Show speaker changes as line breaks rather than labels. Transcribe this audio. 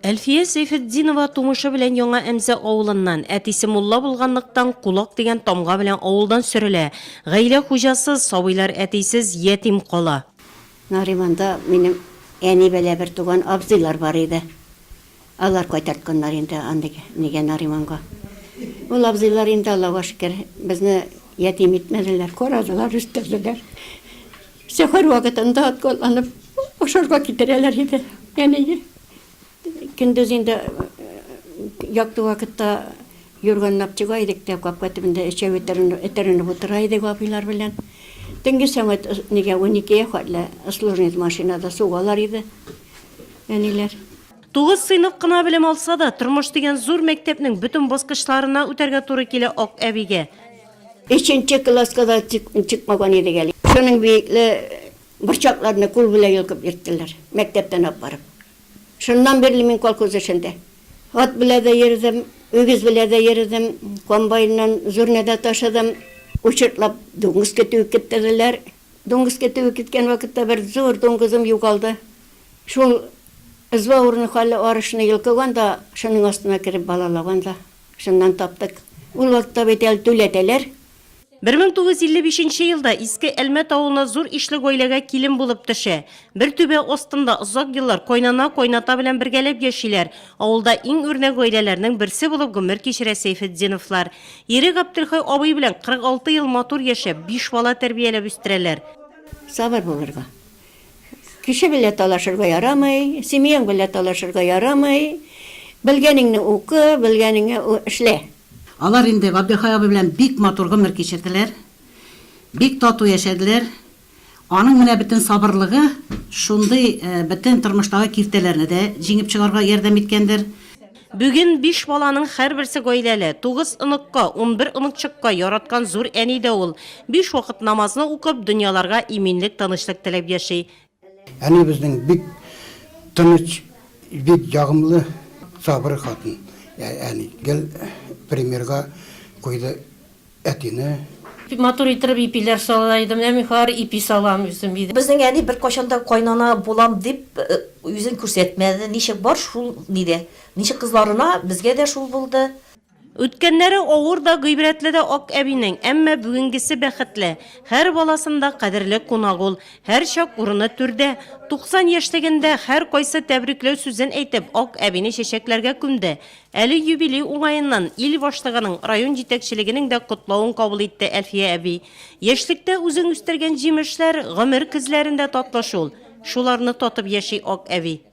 Әлфия Сәйфетдинова тумышы белән Яңа Әмзә авылыннан. Әтисе мулла булганлыктан, кулак дигән тамга белән авылдан сөрелә. Гаилә хуҗасыз, сабыйлар әтисез, ятим кала.
Нариманда минем әни белә бертуган абзыйлар бар иде. Алар кайтартканнар инде андый нигә Нариманга. Ул абзыйлар инде, Аллага шөкер, безне ятим итмәделәр, карадылар, үстерделәр. Сәфәр вакытында атка атланып ашарга китерәләр иде әнигә. Көндез инде якты вакытта юрганлап чыга идек тә, капка төбендә өчәү этәренеп утыра идек абыйлар белән. Төнге сәгать нигә уникегә хәтле служный машинада сугалар иде әниләр.
Тугыз сыйныф кына белем алса да, тормыш дигән зур мәктәпнең бөтен баскычларына үтәргә туры килә Ак әбигә.
Өченче класска да чыкмаган идек әле. Шуның биекле борчакларны кул белән йолкып йөрттеләр, мәктәптән алып барып. Шуннан бирле мин колхоз эшендә. Ат белә дә йөрдем, үгез белә дә йөрдем, комбайннан зурны да ташыдым. Учертлап дуңгыз көтүе киптерделәр. Дуңгыз көтүе киткән вакытта бер зур дуңгызым югалды. Шул ызба урыны хәле арышны йолкыган да, шуның астына кереп балалаган да. Шуннан таптык. Ул вакытта бит әле түләтәләр.
1955 нче елда Иске Әлмәт авылына зур ишле гаиләгә килен булып төшә. Бер түбә астында озак еллар кайнана, кайната белән бергәләп яшиләр. Авылда иң үрнәк гаиләләрнең берсе булып гомер кичерә Сәйфетдиновлар. Ире Гаптелхай абый белән 46 ел матур яшәп, биш бала тәрбияләп үстерәләр.
Сабыр булырга. Кеше белә талашырга ярамый, семьяң белә талашырга ярамый. Белгәнеңне укы, белгәнеңне эшлә.
Алар инде Габделхай абый белән бик матур гомер кичерделәр. Бик тату яшәделәр. Аның менә бөтен сабырлыгы шундый бөтен тормыштагы киртәләрне дә җиңеп чыгарга ярдәм иткәндер.
Бүген биш баланың һәрберсе гаиләле, тугыз оныкка, 11 оныкчыкка яраткан зур әни дә ул. Биш вакыт намазны укып, дөньяларга иминлек, тынычлык теләп яши.
Әни безнең бик тыныч, бик ягымлы, сабыр хатын. Әни гел примерга куйды Әтине.
Матур иттереп ипиләр сала иде. Менә мин хәзер ипи салам үзем өйдә.
Безнең әни беркайчан да кайнана булам дип үзен күрсәтмәде. Ничек бар, шул нидә. Ничек кызларына, безгә дә шул булды.
Үткәннәре авыр да, гыйбрәтле дә Ак әбинең, әмма бүгенгесе бәхетле. Һәр баласында кадерле кунак ул. Һәрчак урыны түрдә. 90 яшьлегендә һәркайсы тәбрикләү сүзен әйтеп, Ак әбине чәчәкләргә күмде. Әле юбилей уңаеннан ил башлыгының, район җитәкчелегенең дә котлавын кабул итте Әлфия әби. Яшьлектә үзең үстергән җимешләр гомер көзләрендә татлы шул. Шуларны татып яши Ак әби.